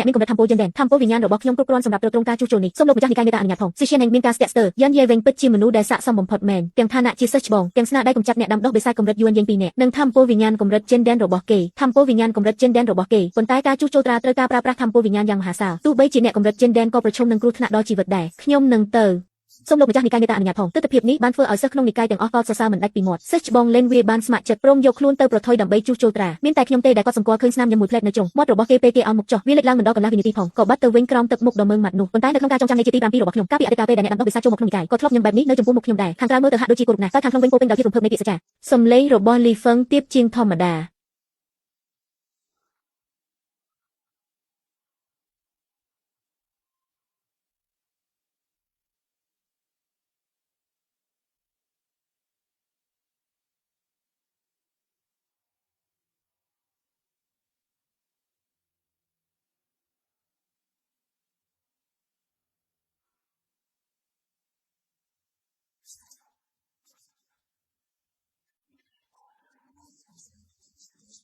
អ្នកមានកម្រិតធម្មពលយិនដែនធម្មពលវិញ្ញាណរបស់ខ្ញុំគ្រប់គ្រាន់សម្រាប់ទ្រទ្រង់ការជួសជុលនេះសូមលោកម្ចាស់និកាយមេត្តាអនុញ្ញាតផងស៊ីសៀនហេងមានការស្ទាក់ស្ទើរយ៉ាន់យេវេងពិតជាមនុស្សដែលស័ក្តិសមបំផុតមែនទាំងឋានៈជាសិស្សច្បងទាំងស្នាដៃកម្ចាត់អ្នកដាំដុះបិសាចកម្រិតយួនយេងពីរនាក់និងធម្មពលវិញ្ញាណកម្រិតចិនដែនរបស់គេធម្មពលវិញ្ញាណកម្រិតចិនដែនរបស់គេប៉ុន្តែការជួសជុលត្រាត្រូវការប្រើប្រាស់ធម្មពលវិញ្ញាណយ៉ាងមហាសាលទោះបីជាអ្នកកម្រិតចិនដែនក៏ប្រឈមនឹងគ្រោះថ្នាក់ដល់ជីវិតដែរខ្ញុំនឹងទៅសូមលោកម្ចាស់និកាយមេត្តាអនុញ្ញាតផងទិដ្ឋភាពនេះបានធ្វើឲ្យសិស្សក្នុងនិកាយទាំងអស់កោតសរសើរមិនដាច់ពីមាត់សិស្សច្បងលេនវាបានស្ម័គ្រចិត្តព្រមយកខ្លួនទៅប្រថុយដើម្បីជួសជុលត្រាមានតែខ្ញុំទេដែលគាត់សម្គាល់ឃើញស្នាមញឹមមួយផ្លែតនៅជ្រុងមាត់របស់គេពេលគេអោនមុខចុះវាលេចឡើងមិនដល់កន្លះវិនាទីផងក៏បាត់ទៅវិញក្រោមទឹកមុខដ៏ម៉ឺងម៉ាត់នោះប៉ុន្តែនៅក្នុងការចងចាំនៃជាទី7របស់ខ្ញុំកាលពីអតីតកាលពេលដែលអ្នកដាំដុះបិសាចចូលមកក្នុងនិកាយក៏ធ្លាប់ញឹមបែបនេះនៅចំពោះមុខខ្ញុំដែរខាងក្រៅមើលទៅហាក់ដូចជាគោរពណាស់តែខាងក្នុងវិញពោពេញដោយភាពរំភើបនៃពាក្យសច្ចាសំឡេងរបស់លីហ្វឹងទាបជាងធម្មតា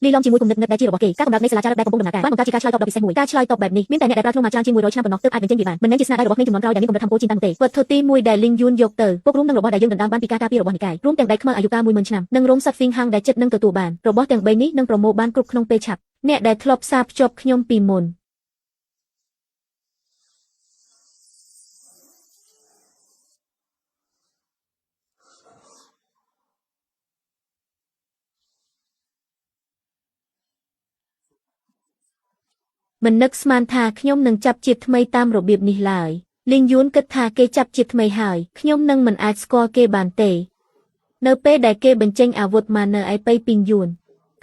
លីឡំជាមួយគំនិតដែលជារបស់គេការកំណត់នៃសាលាចារឹកដែលកំពុងដំណើរការបានបង្កើតជាការឆ្លើយតបដ៏ពិសេសមួយការឆ្លើយតបបែបនេះមានតែអ្នកដែលប្រើធ្នូមកច្រើនជាង100ឆ្នាំប៉ុណ្ណោះទើបអាចបញ្ចេញវាបានមិនមែនជាស្នាដៃរបស់ក្មេងជំនាន់ក្រោយដែលមានកម្រិតធម្មពលជាងតាំងទេវត្ថុទី1ដែលលីងយួនយកទៅពុករួមនឹងរបស់ដែលយើងដណ្ដើមបានពីការការពាររបស់និកាយរួមទាំងដៃខ្មៅអាយុកាល10000ឆ្នាំនិងរោមសត្វហ្វីងហាងដែលចិត្តនឹងទទួលបានរបស់ទាំង3នេះនឹងប្រមូលបានគ្រប់ក្នុងពេលឆាប់អ្នកដែលធ្លាប់ផ្សារភ្ជាប់ខ្ញុំពីមុនមិននឹកស្មានថាខ្ញុំនឹងចាប់ជាតិថ្មីតាមរបៀបនេះឡើយលីងយួនគិតថាគេចាប់ជាតិថ្មីហើយខ្ញុំនឹងមិនអាចស្គាល់គេបានទេនៅពេលដែលគេបញ្ចេញអាវុធមកនៅឯប៉ៃពីងយួន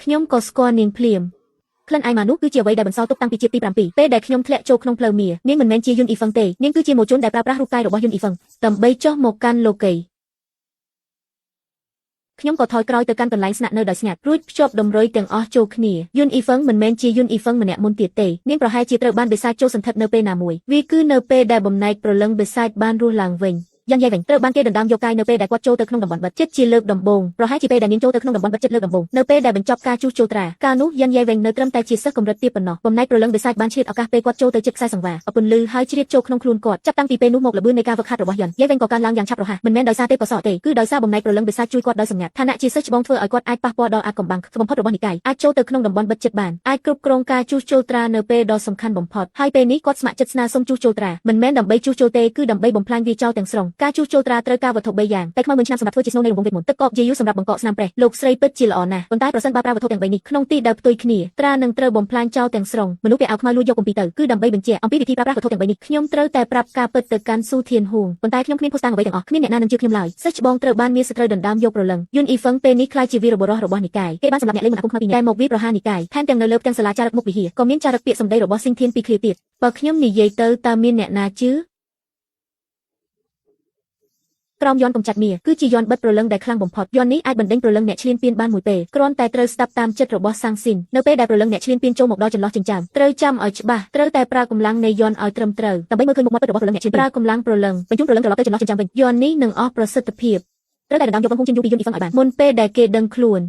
ខ្ញុំក៏ស្គាល់នាងភ្លាមក្លិនអាយម៉ានោះគឺជាអ្វីដែលបន្សល់ទុកតាំងពីជាតិទី7ពេលដែលខ្ញុំធ្លាក់ចូលក្នុងផ្លូវមានាងមិនមែនជាយុនអ៊ីហ្វឹងទេនាងគឺជាម៉ូជនដែលប្រើប្រាស់រូបកាយរបស់យុនអ៊ីហ្វឹងដើម្បីចុះមកកាន់លោកីខ្ញុំក៏ថយក្រោយទៅកាន់កន្លែងស្នាក់នៅដោយស្ងាត់រួចភ្ជាប់តម្រុយទាំងអស់ចូលគ្នាយុនអ៊ីហ្វឹងមិនមែនជាយុនអ៊ីហ្វឹងម្នាក់មុនទៀតទេនាងប្រហែលជាត្រូវបានបិសាចចូលសន្ធិដ្ឋនៅពេលណាមួយវាគឺនៅពេលដែលបំណែកព្រលឹងបិសាចបានរស់ឡើងវិញយ៉ាងយ៉ៃវិញត្រូវបានគេដណ្ដើមយកកាយនៅពេលដែលគាត់ចូលទៅក្នុងតំបន់បិទចិត្តជាលើកដំបូងប្រហែលជាពេលដែលនាងចូលទៅក្នុងតំបន់បិទចិត្តលើកដំបូងនៅពេលដែលបញ្ចប់ការជួសជុលត្រាកាលនោះយ៉ាងយ៉ៃវិញនៅត្រឹមតែជាសិស្សកម្រិតទាបប៉ុណ្ណោះបំណែកព្រលឹងបិសាចបានឆ្លៀតឱកាសពេលគាត់ចូលទៅជិតខ្សែសង្វារពន្លឺហើយជ្រាបចូលក្នុងខ្លួនគាត់ចាប់តាំងពីពេលនោះមកល្បឿននៃការហ្វឹកហាត់របស់យ៉ាន់យ៉ៃវិញក៏កើនឡើងយ៉ាងឆាប់រហ័សមិនមែនដោយសារទេពកោសល្យទេគឺដោយសារបំណែកព្រលឹងបិសាចជួយគាត់ដោយសម្ងាត់ឋានៈជាសិស្សច្បងធ្វើឲ្យគាត់អាចប៉ះពាល់ដល់អាថ៌កំបាំងបំផុតរបស់និកាយអាចចូលទៅក្នុងតំបន់បិទចិត្តបានអាចគ្រប់គ្រងការជួសជុលត្រានៅពេលដ៏សំខាន់បំផុតហើយពេលនេះគាត់ស្ម័គ្រចិត្តស្នើសុំជួសជុលត្រាមិនមែនដើម្បីជួសជុលទេគឺដើម្បីបំផ្លាញវាចោលទាំងស្រុងការជួសជុលត្រាត្រូវការវត្ថុ3យ៉ាងតែខ្មៅមួយឆ្នាំសម្រាប់ធ្វើជាស្នូលនៃរង្វង់វេទមន្តទឹកកកយាយូសម្រាប់បង្កកស្នាមប្រេះលោកស្រីពិតជាល្អណាស់ប៉ុន្តែប្រសិនបើប្រើវត្ថុទាំង3នេះក្នុងទីដែលផ្ទុយគ្នាត្រានឹងត្រូវបំផ្លាញចោលទាំងស្រុងមនុស្សពាក់អាវខ្មៅលួចយកគម្ពីរទៅគឺដើម្បីបញ្ជាក់អំពីវិធីប្រើប្រាស់វត្ថុទាំង3នេះខ្ញុំត្រូវតែប្រាប់ការពិតទៅកាន់ស៊ូធានហួងប៉ុន្តែខ្ញុំគ្មានភស្តុតាងអ្វីទាំងអស់គ្មានអ្នកណានឹងជឿខ្ញុំឡើយសិស្សច្បងត្រូវបានមានសត្រូវដណ្ដើមយកព្រលឹងយុនអ៊ីហ្វឹងពេលនេះក្លាយជាវីរបុរសរបស់និកាយគេបានសម្លាប់អ្នកលេងមន្តអាគមខ្មៅពីរនាក់តែមកវាប្រហារនិកាយថែមទាំងនៅលើផ្ទាំងសាលាចារឹកមុខវិហារក៏មានចារឹកពាក្យសម្ដីរបស់ស៊ីងធានពីរឃ្លាទៀតបើខ្ញុំនិយាយទៅតើមានអ្នកណាជឿក្រោមយន្តកំចាត់មាគឺជាយន្តបិទព្រលឹងដែលខ្លាំងបំផុតយន្តនេះអាចបណ្ដេញព្រលឹងអ្នកឈ្លានពានបានមួយពេលគ្រាន់តែត្រូវស្ដាប់តាមចិត្តរបស់សាំងស៊ីននៅពេលដែលព្រលឹងអ្នកឈ្លានពានចូលមកដល់ចន្លោះចិញ្ចើមត្រូវចាំឲ្យច្បាស់ត្រូវតែប្រើកម្លាំងនៃយន្តឲ្យត្រឹមត្រូវដើម្បីមើលឃើញមុខមាត់ពិតរបស់ព្រលឹងអ្នកឈ្លានពានប្រើកម្លាំងព្រលឹងបញ្ជូនព្រលឹងត្រឡប់ទៅចន្លោះចិញ្ចើមវិញយន្តនេះនឹងអស់ប្រសិទ្ធភាពត្រូវតែដណ្ដើមយកកំហុងជិនយូពីយន្តអ៊ីហ្វឹងឲ្យបានមុនពេលដែលគេដឹងខ្លួ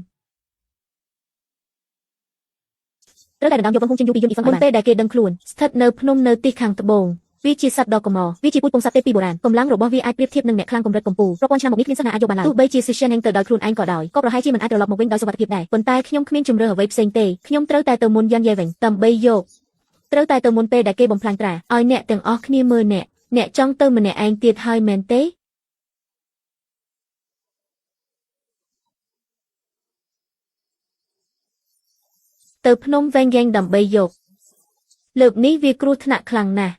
នត្រូវតែដណ្ដើមយកកំហុងជិនយូពីយន្តអ៊ីហ្វឹងមុនពេលដែលគេដឹងខ្លួនស្ថិតនៅភ្នំនៅទីខាងត្បូងវាជាសត្វដ៏កម្រវាជាពូជពងសត្វទេពពីបុរាណកម្លាំងរបស់វាអាចប្រៀបធៀបនឹងអ្នកខ្លាំងកម្រិតកំពូលរាប់ពាន់ឆ្នាំមកនេះគ្មានសិស្សណាអាចយកបានឡើយទោះបីជាស៊ីសែនទៅដោយខ្លួនឯងក៏ដោយក៏ប្រហែលជាមិនអាចត្រឡប់មកវិញដោយសុវត្ថិភាពដែរប៉ុន្តែខ្ញុំគ្មានជម្រើសអ្វីផ្សេងទេខ្ញុំត្រូវតែទៅមុនយ៉ាងយ៉េវិញដើម្បីយកត្រូវតែទៅមុនពេលដែលគេបំផ្លាញត្រាឲ្យអ្នកទាំងអស់គ្នាមើលអ្នកអ្នកចង់ទៅម្នាក់ឯងទៀតហើយមែនទេទៅភ្នំវែងយ៉ែងដើម្បីយកលើកនេះវាគ្រោះថ្នាក់ខ្លាំងណាស់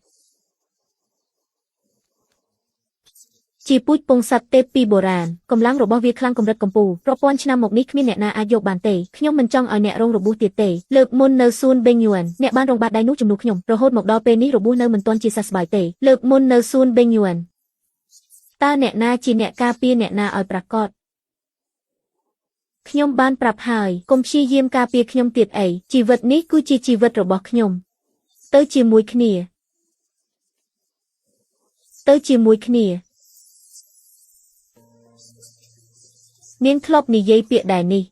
ជាពូជពងសត្វទេពពីបុរាណកម្លាំងរបស់វាខ្លាំងកម្រិតកំពូលរាប់ពាន់ឆ្នាំមកនេះគ្មានអ្នកណាអាចយកបានទេខ្ញុំមិនចង់ឲ្យអ្នករងរបួសទៀតទេលើកមុននៅសួនបេងយួនអ្នកបានរងបាតដៃនោះជំនួសខ្ញុំរហូតមកដល់ពេលនេះរបួសនៅមិនទាន់ជាសះស្បើយទេលើកមុននៅសួនបេងយួនតើអ្នកណាជាអ្នកការពារអ្នកណាឲ្យប្រាកដខ្ញុំបានប្រាប់ហើយកុំព្យាយាមការពារខ្ញុំទៀតអីជីវិតនេះគឺជាជីវិតរបស់ខ្ញុំទៅជាមួយគ្នាទៅជាមួយគ្នានាងធ្លាប់និយាយពាក្យដែរនេះ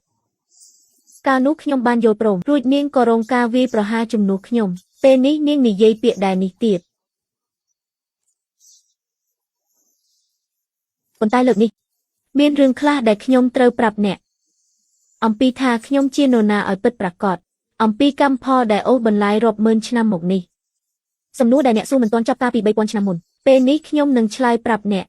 កាលនោះខ្ញុំបានយល់ព្រមរួចនាងក៏រងការវាយប្រហារជំនួសខ្ញុំ ពេលនេះនាងនិយាយពាក្យដែលនេះទៀតប៉ុន្តែលើកនេះមានរឿងខ្លះដែលខ្ញុំត្រូវប្រាប់អ្នកអំពីថាខ្ញុំជានរណាឲ្យពិតប្រាកដអំពីកម្មផលដែលអូសបន្លាយរាប់ម៉ឺនឆ្នាំមកនេះសំណួរដែលអ្នកសួរមិនទាន់ចប់កាលពី3000ឆ្នាំមុនពេលនេះខ្ញុំនឹងឆ្លើយប្រាប់អ្នក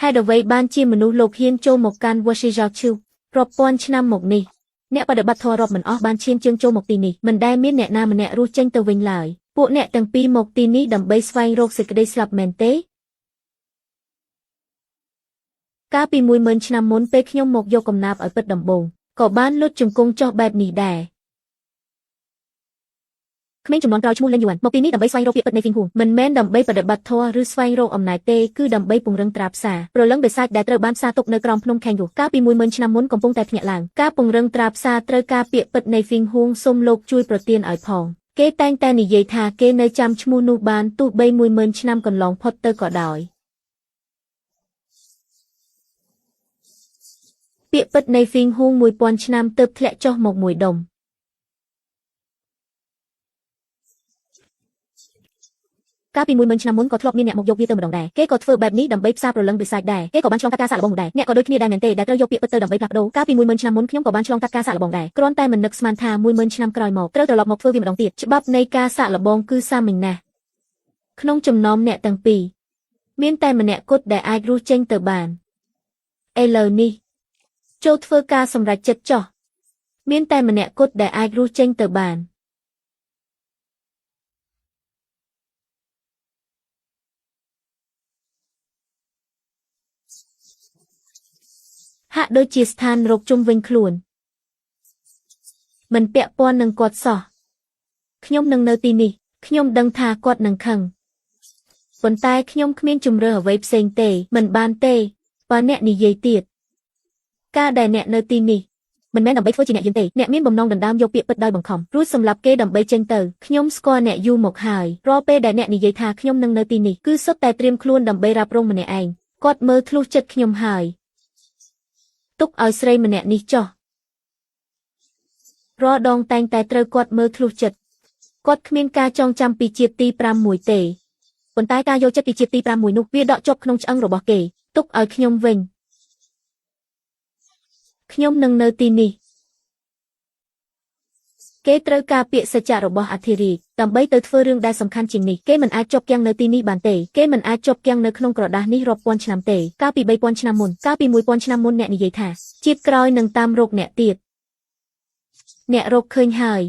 ហេតុអ្វីបានជាមនុស្សលោកហ៊ានចូលមកកាន់ Washijachu រាប់ពាន់ឆ្នាំមកនេះអ្នកបដិបត្តិធម៌រាប់មិនអស់បានឈានជើងចូលមកទីនេះមិនដែលមានអ្នកណាម្នាក់រស់ចេញទៅវិញឡើយពួកអ្នកទាំងពីរមកទីនេះដើម្បីស្វែងរកសេចក្តីស្លាប់មែនទេកាលពី10000ឆ្នាំមុនពេលខ្ញុំមកយកកំណាព្យឲ្យពិតដំបូងក៏បានលុតជង្គង់ចុះបែបនេះដែរក្មេងជំនាន់ក្រោយឈ្មោះលេងយួនមកទីនេះដើម្បីស្វែងរកពាក្យពិតនៃហ្វីងហួងមិនមែនដើម្បីបដិបត្តិធម៌ឬស្វែងរកអំណាចទេគឺដើម្បីពង្រឹងត្រាផ្សារព្រលឹងបិសាចដែលត្រូវបានផ្សារទុកនៅក្រោមភ្នំខេងយូកាលពី10000ឆ្នាំមុនកំពុងតែភ្ញាក់ឡើងការពង្រឹងត្រាផ្សារត្រូវការពាក្យពិតនៃហ្វីងហួងសូមលោកជួយប្រទានឲ្យផងគេតែងតែនិយាយថាគេនៅចាំឈ្មោះនោះបានទោះបី10000ឆ្នាំកន្លងផុតទៅក៏ដោយពាក្យពិតនៃហ្វីងហួង1000ឆ្នាំទើបធ្លាក់ចុះមកមួយដុំកាលពី10000ឆ្នាំមុនក៏ធ្លាប់មានអ្នកមកយកវាទៅម្ដងដែរគេក៏ធ្វើបែបនេះដើម្បីផ្សារព្រលឹងបិសាចដែរគេក៏បានឆ្លងកាត់ការសាកល្បងដែរអ្នកក៏ដូចគ្នាដែរមែនទេដែលត្រូវយកពាក្យពិតទៅដើម្បីផ្លាស់ប្ដូរកាលពី10000ឆ្នាំមុនខ្ញុំក៏បានឆ្លងកាត់ការសាកល្បងដែរគ្រាន់តែមិននឹកស្មានថា10000ឆ្នាំក្រោយមកត្រូវត្រឡប់មកធ្វើវាម្ដងទៀតច្បាប់នៃការសាកល្បងគឺសាមញ្ញណាស់ក្នុងចំណោមអ្នកទាំងពីរមានតែម្នាក់គត់ដែលអាចរស់ចេញទៅបានឥឡូវនេះចូលធ្វើការសម្រេចចិត្តចុះមានតែម្នាក់គត់ដែលអាចរស់ចេញទៅបានហាក់ដូចជាស្ថានរកជុំវិញខ្លួនមិនពាក់ព័ន្ធនឹងគាត់សោះខ្ញុំនឹងនៅទីនេះខ្ញុំដឹងថាគាត់នឹងខឹងប៉ុន្តែខ្ញុំគ្មានជម្រើសអ្វីផ្សេងទេមិនបានទេបើអ្នកនិយាយទៀតការដែលអ្នកនៅទីនេះមិនមែនដើម្បីធ្វើជាអ្នកយើងទេអ្នកមានបំណងដណ្ដើមយកពាក្យពិតដោយបង្ខំរួចសម្លាប់គេដើម្បីចេញទៅខ្ញុំស្គាល់អ្នកយូរមកហើយរាល់ពេលដែលអ្នកនិយាយថាខ្ញុំនឹងនៅទីនេះគឺសុទ្ធតែត្រៀមខ្លួនដើម្បីរ៉ាប់រងម្នាក់ឯងគាត់មើលធ្លុះចិត្តខ្ញុំហើយទុកឲ្យស្រីម្នាក់នេះចុះរាល់ដងតែងតែត្រូវគាត់មើលធ្លុះចិត្តគាត់គ្មានការចងចាំពីជាតិទី5មួយទេប៉ុន្តែការយកចិត្តពីជាតិទី5មួយនោះវាដកជាប់ក្នុងឆ្អឹងរបស់គេទុកឲ្យខ្ញុំវិញខ្ញុំនឹងនៅទីនេះគេត្រូវការពាក្យសច្ចៈរបស់អធិរាជដើម្បីទៅធ្វើរឿងដែលសំខាន់ជាងនេះគេមិនអាចជាប់គាំងនៅទីនេះបានទេគេមិនអាចជាប់គាំងនៅក្នុងក្រដាសនេះរាប់ពាន់ឆ្នាំទេកាលពី3000ឆ្នាំមុនកាលពី1000ឆ្នាំមុនអ្នកនិយាយថាជាតិក្រោយនឹងតាមរកអ្នកទៀតអ្នករកឃើញហើយ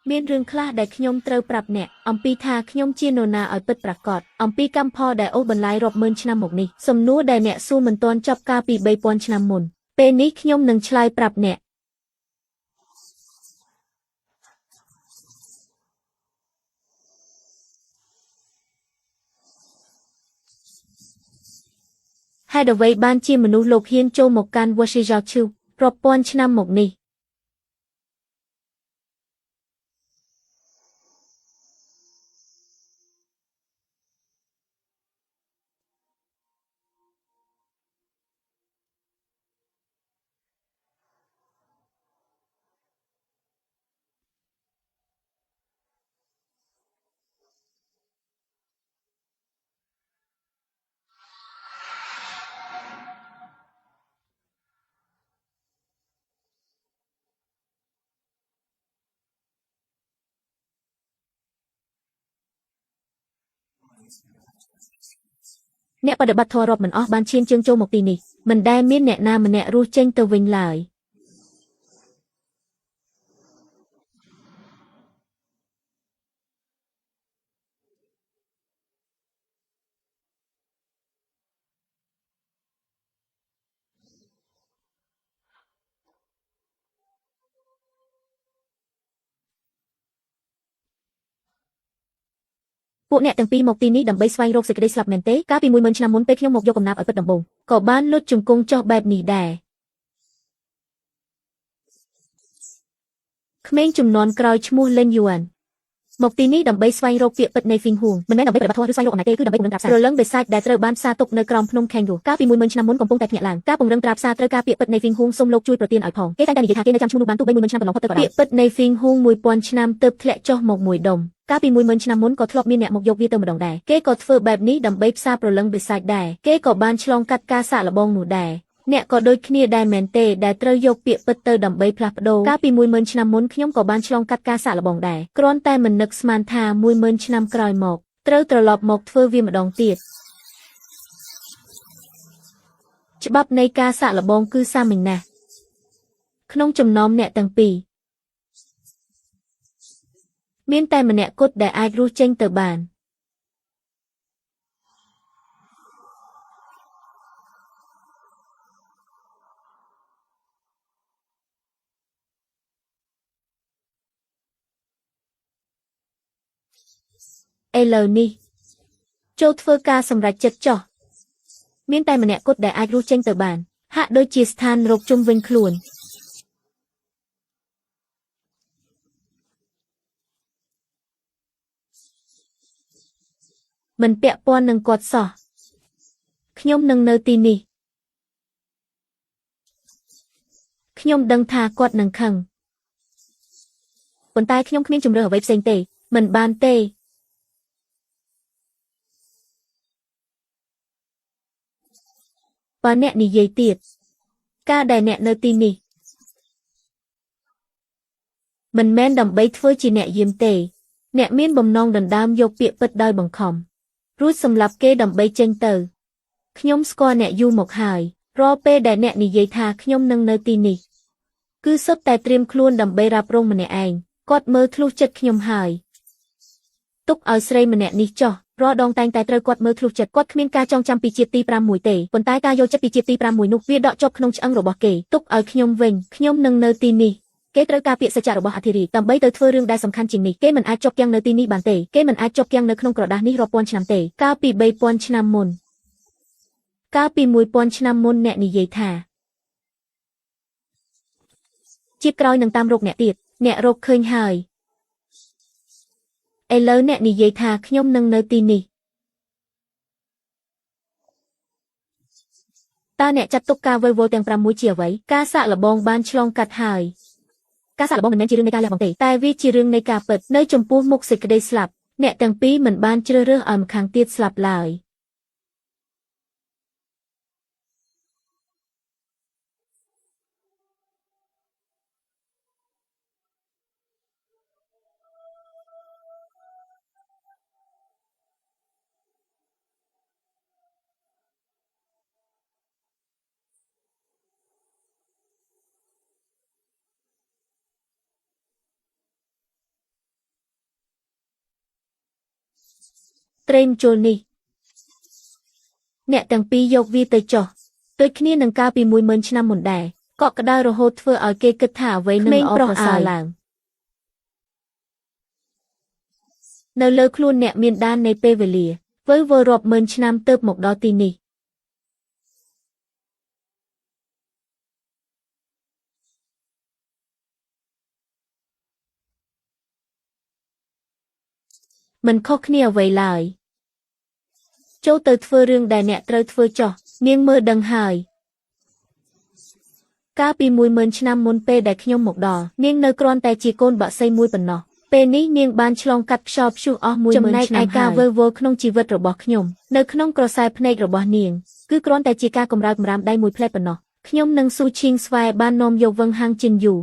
មានរឿងខ្លះដែលខ្ញុំត្រូវប្រាប់អ្នកអំពីថាខ្ញុំជានរណាឲ្យពិតប្រាកដអំពីកម្មផលដែលអូសបន្លាយរាប់ម៉ឺនឆ្នាំមកនេះសំណួរដែលអ្នកសួរមិនទាន់ចប់កាលពី3000ឆ្នាំមុនពេលនេះខ្ញុំនឹងឆ្លើយប្រាប់អ្នកហេតុអ្វីបានជាមនុស្សលោកហ៊ានចូលមកកាន់ Washijachu រាប់ពាន់ឆ្នាំមកនេះ អ្នកបដិបត្តិធម៌រាប់មិនអស់បានឈានជើងចូលមកទីនេះមិនដែលមានអ្នកណាម្នាក់រស់ចេញទៅវិញឡើយពួកអ្នកទាំងពីរមកទីនេះដើម្បីស្វែងរកសេចក្តីស្លាប់មែនទេកាលពី10000ឆ្នាំមុនពេលខ្ញុំមកយកកំណាព្យឲ្យពិតដំបូងក៏បានលុតជង្គង់ចុះបែបនេះដែរក្មេងជំនាន់ក្រោយឈ្មោះលិនយួនមកទីនេះដើម្បីស្វែងរកពាក្យពិតនៃហ្វីងហួងមិនមែនដើម្បីប្រតិបត្តិធម៌ឬស្វែងរកអំណាចទេគឺដើម្បីពង្រឹងត្រាផ្សារព្រលឹងបិសាចដែលត្រូវបានផ្សារទុកនៅក្រោមភ្នំខេងយូកាលពី10000ឆ្នាំមុនកំពុងតែភ្ញាក់ឡើងការពង្រឹងត្រាផ្សារត្រូវការពាក្យពិតនៃហ្វីងហួងសូមលោកជួយប្រទានឲ្យផងគេតែងតែនិយាយថាគេនៅចាំឈ្មោះនោះបានទោះបី10000ឆ្នាំកន្លងផុតទៅក៏ដោយពាក្យពិតនៃហ្វីងហួង1000ឆ្នាំទើបធ្លាក់ចុះមកមួយដុំកាលពី10000ឆ្នាំមុនក៏ធ្លាប់មានអ្នកមកយកវាទៅម្ដងដែរគេក៏ធ្វើបែបនេះដើម្បីផ្សារព្រលឹងបិសាចដែរគេក៏បានឆ្លងកាត់ការសាកល្បងនោះដែរអ្នកក៏ដូចគ្នាដែរមែនទេដែលត្រូវយកពាក្យពិតទៅដើម្បីផ្លាស់ប្ដូរកាលពី10000ឆ្នាំមុនខ្ញុំក៏បានឆ្លងកាត់ការសាកល្បងដែរគ្រាន់តែមិននឹកស្មានថា10000ឆ្នាំក្រោយមកត្រូវត្រឡប់មកធ្វើវាម្ដងទៀតច្បាប់នៃការសាកល្បងគឺសាមញ្ញណាស់ក្នុងចំណោមអ្នកទាំងពីរមានតែម្នាក់គត់ដែលអាចរស់ចេញទៅបានឥឡូវនេះចូលធ្វើការសម្រេចចិត្តចុះមានតែម្នាក់គត់ដែលអាចរស់ចេញទៅបានហាក់ដូចជាស្ថានរកជុំវិញខ្លួនមិនពាក់ព័ន្ធនឹងគាត់សោះខ្ញុំនឹងនៅទីនេះខ្ញុំដឹងថាគាត់នឹងខឹងប៉ុន្តែខ្ញុំគ្មានជម្រើសអ្វីផ្សេងទេមិនបានទេបើអ្នកនិយាយទៀតការដែលអ្នកនៅទីនេះមិនមែនដើម្បីធ្វើជាអ្នកយាមទេអ្នកមានបំណងដណ្ដើមយកពាក្យពិតដោយបង្ខំរួចសម្លាប់គេដើម្បីចេញទៅខ្ញុំស្គាល់អ្នកយូរមកហើយរាល់ពេលដែលអ្នកនិយាយថាខ្ញុំនឹងនៅទីនេះគឺសុទ្ធតែត្រៀមខ្លួនដើម្បីរ៉ាប់រងម្នាក់ឯងគាត់មើលធ្លុះចិត្តខ្ញុំហើយទុកឲ្យស្រីម្នាក់នេះចុះរាល់ដងតែងតែត្រូវគាត់មើលធ្លុះចិត្តគាត់គ្មានការចងចាំពីជាតិទី5មួយទេប៉ុន្តែការយកចិត្តពីជាតិទី5មួយនោះវាដកជាប់ក្នុងឆ្អឹងរបស់គេទុកឲ្យខ្ញុំវិញខ្ញុំនឹងនៅទីនេះគេត្រូវការពាក្យសច្ចៈរបស់អធិរាជដើម្បីទៅធ្វើរឿងដែលសំខាន់ជាងនេះគេមិនអាចជាប់គាំងនៅទីនេះបានទេគេមិនអាចជាប់គាំងនៅក្នុងក្រដាសនេះរាប់ពាន់ឆ្នាំទេកាលពី3000ឆ្នាំមុនកាលពី1000ឆ្នាំមុនអ្នកនិយាយថាជាតិក្រោយនឹងតាមរកអ្នកទៀតអ្នករកឃើញហើយឥឡូវអ្នកនិយាយថាខ្ញុំនឹងនៅទីនេះតើអ្នកចាត់ទុកការវិលវល់ទាំង6ជាអ្វីការសាកល្បងបានឆ្លងកាត់ហើយការសាកល្បងមិនមែនជារឿងនៃការលះបង់ទេតែវាជារឿងនៃការពិតនៅចំពោះមុខសេចក្តីស្លាប់អ្នកទាំងពីរមិនបានជ្រើសរើសឲ្យម្ខាងទៀតស្លាប់ឡើយត្រីមជុលនេះអ្នកទាំងពីរយកវាទៅចុះដូចគ្នានឹងកាលពី10000ឆ្នាំមុនដែរកក់ក្ដៅរហូតធ្វើឲ្យគេគិតថាអ្វីនឹងល្អប្រសើរឡើងនៅលើខ្លួនអ្នកមានដាននៃពេលវេលាវិលវល់រាប់ម៉ឺនឆ្នាំទើបមកដល់ទីនេះមិនខុសគ្នាអ្វីឡើយចូលទៅធ្វើរឿងដែលអ្នកត្រូវធ្វើចុះនាងមើលដឹងហើយកាលពី10000ឆ្នាំមុនពេលដែលខ្ញុំមកដល់នាងនៅគ្រាន់តែជាកូនបក្សីមួយប៉ុណ្ណោះពេលនេះនាងបានឆ្លងកាត់ខ្យល់ព្យុះអស់10000ឆ្នាំហើយការវិលវល់ក្នុងជីវិតរបស់ខ្ញុំនៅក្នុងក្រសែភ្នែករបស់នាងគឺគ្រាន់តែជាការកម្រើកកម្រាមដៃមួយផ្លែតប៉ុណ្ណោះខ្ញុំនិងស៊ូឈីងស្វែបាននាំយកវឹងហាងជិនយូ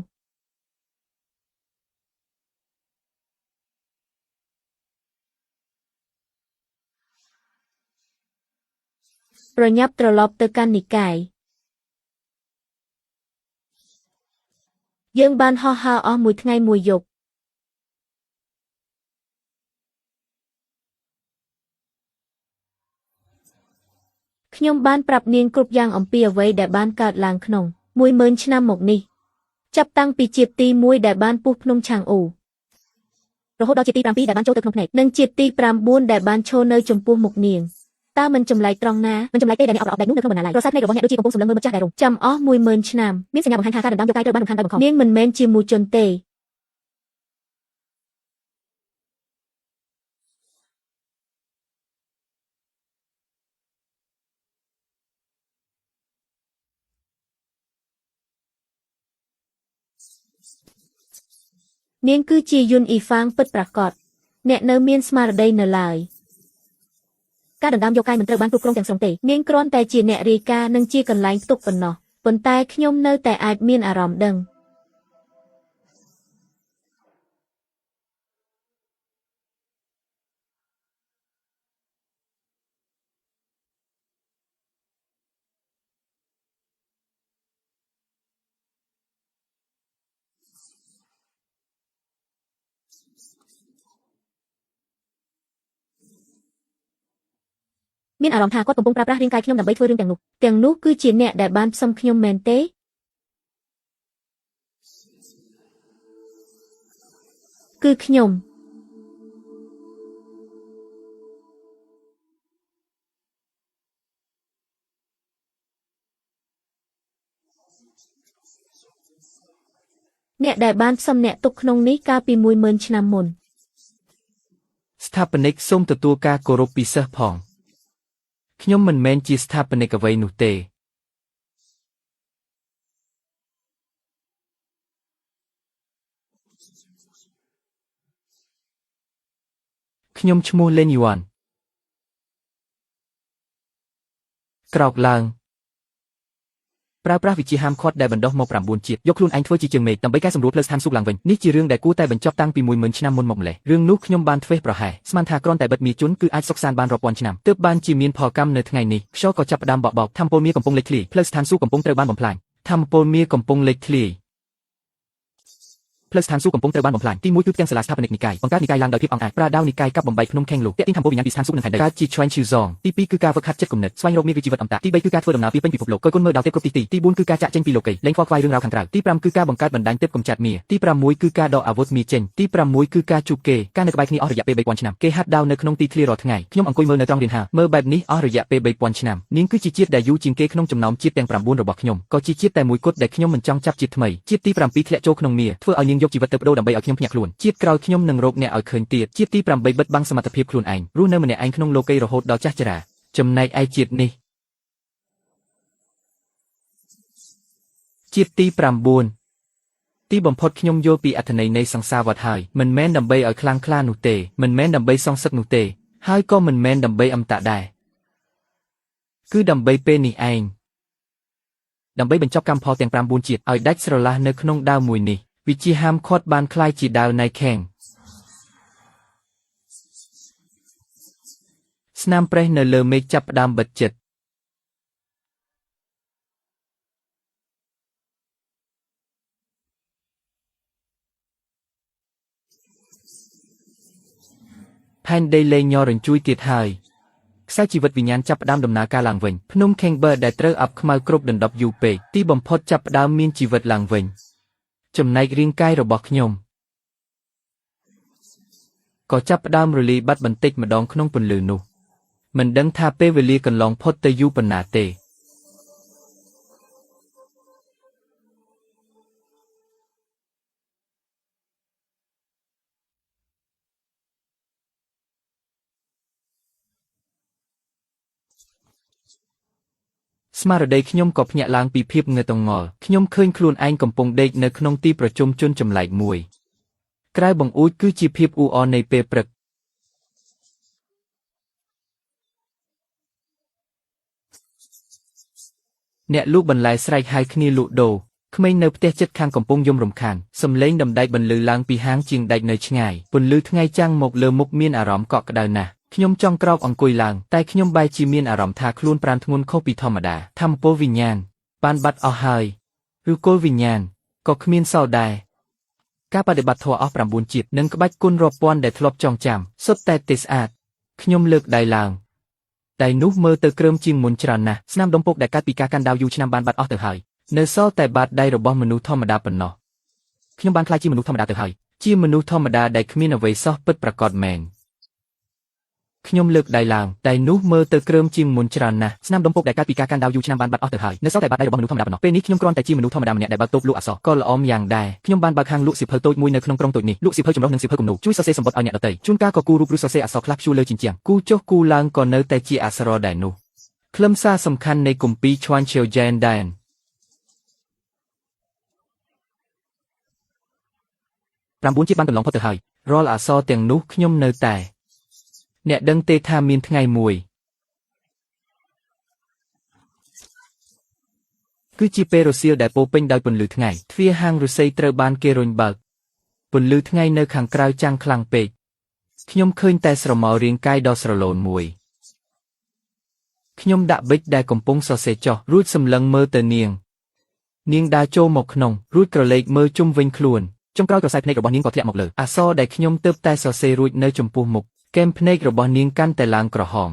ប្រញាប់ត្រឡប់ទៅកាន់និកាយយើងបានហោះហើរអស់មួយថ្ងៃមួយយប់ខ្ញុំបានប្រាប់នាងគ្រប់យ៉ាងអំពីអ្វីដែលបានកើតឡើងក្នុង10000ឆ្នាំមកនេះចាប់តាំងពីជាតិទី1ដែលបានពុះភ្នំឆាងអ៊ូរហូតដល់ជាតិទី7ដែលបានចូលទៅក្នុងភ្នែកនិងជាតិទី9ដែលបានឈរនៅចំពោះមុខនាងតើមិនចម្លែកត្រង់ណាមិនចម្លែកទេដែលអ្នកអប់រំដែកនោះនៅក្នុងបណ្ណាល័យប្រសាទភ្នែករបស់អ្នកដូចជាកំពុងសម្លឹងមើលមិត្តចាស់ដែលរងចាំអស់10000ឆ្នាំមានសញ្ញាបង្ហាញថាការដណ្ដើមយកកាយត្រូវបានរំខានដោយបង្ខំនាងមិនមែនជាមូជនទេនាងគឺជាយុនអ៊ីហ្វាងពិតប្រាកដអ្នកនៅមានស្មារតីនៅឡើយការដណ្ដើមយកកាយមិនត្រូវបានគ្រប់គ្រងទាំងស្រុងទេនាងគ្រាន់តែជាអ្នករាយការណ៍និងជាកន្លែងផ្ទុកប៉ុណ្ណោះប៉ុន្តែខ្ញុំនៅតែអាចមានអារម្មណ៍ដឹងមានអារម្មណ៍ថាគាត់កំពុងប្រើប្រាស់រាងកាយខ្ញុំដើម្បីធ្វើរឿងទាំងនោះទាំងនោះគឺជាអ្នកដែលបានផ្សំខ្ញុំមែនទេគឺខ្ញុំអ្នកដែលបានផ្សំអ្នកទុកក្នុងនេះកាលពី10000ឆ្នាំមុន ស្ថាបនិកសូមទទួលការគោរពពីសិស្សផងខ្ញុំមិនមែនជាស្ថាបនិកអ្វីនោះទេខ្ញុំឈ្មោះលេនយួនក្រោកឡើងប្រើប្រាស់វិជាហាមឃាត់ដែលបណ្ដុះមក9ជាតិយកខ្លួនឯងធ្វើជាជើងមេឃដើម្បីកែសម្រួលផ្លូវស្ថានសួគ៌ឡើងវិញនេះជារឿងដែលគួរតែបញ្ចប់តាំងពី10000ឆ្នាំមុនមកម្លេះរឿងនោះខ្ញុំបានធ្វេសប្រហែសស្មានថាគ្រាន់តែបិទមាជនគឺអាចសុខសាន្តបានរាប់ពាន់ឆ្នាំទើបបានជាមានផលកម្មនៅថ្ងៃនេះខ្យល់ក៏ចាប់ផ្ដើមបក់បោកធម្មពលមាកំពុងលេចធ្លាយផ្លូវស្ថានសួគ៌កំពុងត្រូវបានបំផ្លាញធម្មពលមាកំពុងលេចធ្លាយផ្លូវស្ថានសួគ៌កំពុងត្រូវបានបំផ្លាញទី1គឺផ្ទាំងសាលាស្ថាបនិកនិកាយបង្កើតនិកាយឡើងដោយភាពអង់អាចប្រាដាវនិកាយកាប់បំបែកភ្នំខេងលូទាក់ទាញធម្មពលវិញ្ញាណពីស្ថានសួគ៌និងផែនដីកើតជាឆ្វេងឈឺសងទី2គឺការហ្វឹកហាត់ចិត្តគំនិតស្វែងរកមាគ៌ាជីវិតអមតៈទី3គឺការធ្វើដំណើរពីពេញពិភពលោកកយគុណមើលដល់ទេពគ្រប់ទីទី4គឺការចាក់ចេញពីលោកីលែងខ្វល់ខ្វាយរឿងរ៉ាវខាងក្រៅទី5គឺការបង្កើតបណ្ដាញទេពកំចាត់មាទី6គឺការដកអាវុធមាចេញទី6គឺការជួបគេការនៅក្បែរគ្នាអស់រយៈពេល3000ឆ្នាំគេហាត់ដាវនៅក្នុងទីធ្លារាល់ថ្ងៃខ្ញុំអង្គុយមើលនៅត្រង់រៀនហាមើលបែបនេះអស់រយៈពេល3000ឆ្នាំនាងគឺជាជាតិដែលយូរជាងគេក្នុងចំណោមជាតិទាំង9របស់ខ្ញុំក៏ជាជាតិតែមួយគត់ដែលខ្ញុំមិនចង់ចាប់ជាតិថ្មីជាតិទី7ធ្លាក់ចូលក្នុងមាធ្វើឲ្យនាងយកជីវិតទៅបដូរដើម្បីឲ្យខ្ញុំភ្ញាក់ខ្លួនជាតិក្រោយខ្ញុំនឹងរកអ្នកឲ្យឃើញទៀតជាតិទី8បិទបាំងសមត្ថភាពខ្លួនឯងរស់នៅម្នាក់ឯងក្នុងលោកីរហូតដល់ចាស់ជរាចំណែកឯជាតិនេះជាតិទី9ទីបំផុតខ្ញុំយល់ពីអត្ថន័យនៃសង្សារវដ្តហើយមិនមែនដើម្បីឲ្យខ្លាំងក្លានោះទេមិនមែនដើម្បីសងសឹកនោះទេហើយក៏មិនមែនដើម្បីអមតៈដែរគឺដើម្បីពេលនេះឯងដើម្បីបញ្ចប់កម្មផលទាំង9ជាតិឲ្យដាច់ស្រឡះនៅក្នុងដាវមួយនេះវិជាហាមឃាត់បានក្លាយជាដាវណៃខេងស្នាមប្រេះនៅលើមេឃចាប់ផ្ដើមបិទចិត្តផែនដីលែងញរញ្ជួយទៀតហើយខ្សែជីវិតវិញ្ញាណចាប់ផ្ដើមដំណើរការឡើងវិញភ្នំ Kengber ដែលត្រូវអាប់ខ្មៅគ្រប់ដណ្ដប់យូរពេកទីបំផុតចាប់ផ្ដើមមានជីវិតឡើងវិញចំណែករាងកាយរបស់ខ្ញុំក៏ចាប់ផ្ដើមរលាយបាត់បន្តិចម្ដងក្នុងពន្លឺនោះមិនដឹងថាពេលវេលាកន្លងផុតទៅយូរប៉ុណ្ណាទេស្មារតីខ្ញុំក៏ភ្ញាក់ឡើងពីភាពងឿងងល់ខ្ញុំឃើញខ្លួនឯងកំពុងដេកនៅក្នុងទីប្រជុំជនចម្លែកមួយក្រៅបង្អួចគឺជាភាពអ៊ូអរនៃពេលព្រឹកអ្នកលក់បន្លែស្រែកហៅគ្នាលក់ដូរក្មេងនៅផ្ទះជិតខាងកំពុងយំរំខានសំឡេងដំដែកបន្លឺឡើងពីហាងជាងដែកនៅឆ្ងាយពន្លឺថ្ងៃចាំងមកលើមុខមានអារម្មណ៍កក់ក្ដៅណាស់ ខ្ញុំចង់ក្រោកអង្គុយឡើងតែខ្ញុំបែរជាមានអារម្មណ៍ថាខ្លួនប្រាណធ្ងន់ខុសពីធម្មតាធម្មពលវិញ្ញាណបានបាត់អស់ហើយឬគល់វិញ្ញាណក៏គ្មានសល់ដែរការបដិបត្តិធម៌អស់9ជាតិនិងក្បាច់គុណរាប់ពាន់ដែលធ្លាប់ចងចាំសុទ្ធតែទេស្អាតខ្ញុំលើកដៃឡើងដៃនោះមើលទៅគ្រើមជាងមុនច្រើនណាស់ស្នាមដុំពុកដែលកើតពីការកាន់ដាវយូរឆ្នាំបានបាត់អស់ទៅហើយនៅសល់តែបាតដៃរបស់មនុស្សធម្មតាប៉ុណ្ណោះខ្ញុំបានក្លាយជាមនុស្សធម្មតាទៅហើយជាមនុស្សធម្មតាដែលគ្មានអ្វីសោះពិតប្រាកដមែនខ្ញុំលើកដៃឡើងដៃនោះមើលទៅគ្រើមជាងមុនច្រើនណាស់ស្នាមដុំពុកដែលកើតពីការកាន់ដាវយូរឆ្នាំបានបាត់អស់ទៅហើយនៅសល់តែបាតដៃរបស់មនុស្សធម្មតាប៉ុណ្ណោះពេលនេះខ្ញុំគ្រាន់តែជាមនុស្សធម្មតាម្នាក់ដែលបើកតូបលក់អក្សរក៏ល្អម្យ៉ាងដែរខ្ញុំបានបើកហាងលក់សៀវភៅតូចមួយនៅក្នុងក្រុងតូចនេះលក់សៀវភៅចម្រុះនិងសៀវភៅគំនូរជួយសរសេរសម្បត្តិឲ្យអ្នកដទៃជួនកាលក៏គូររូបឬសរសេរអក្សរខ្លះព្យួរលើជញ្ជាំងគូចុះគូឡើងក៏នៅតែជាអក្សរដែរនោះខ្លឹមសារសំខាន់នៃគម្ពីរឈួនឈៀវយ៉ែនដែន9ជាតិបានកន្លងផុតទៅហើយរាល់អក្សរទាំងនោះខ្ញុំនៅតែអ្នកដឹងទេថាមានថ្ងៃមួយគឺជាពេលរសៀលដែលពោពេញដោយពន្លឺថ្ងៃទ្វារហាងឫស្សីត្រូវបានគេរុញបើកពន្លឺថ្ងៃនៅខាងក្រៅចាំងខ្លាំងពេកខ្ញុំឃើញតែស្រមោលរាងកាយដ៏ស្រឡូនមួយខ្ញុំដាក់ប៊ិចដែលកំពុងសរសេរចុះរួចសម្លឹងមើលទៅនាងនាងដើរចូលមកក្នុងរួចក្រឡេកមើលជុំវិញខ្លួនចុងក្រោយក្រសែភ្នែករបស់នាងក៏ធ្លាក់មកលើអក្សរដែលខ្ញុំទើបតែសរសេររួចនៅចំពោះមុខគែមភ្នែករបស់នាងកាន់តែឡើងក្រហម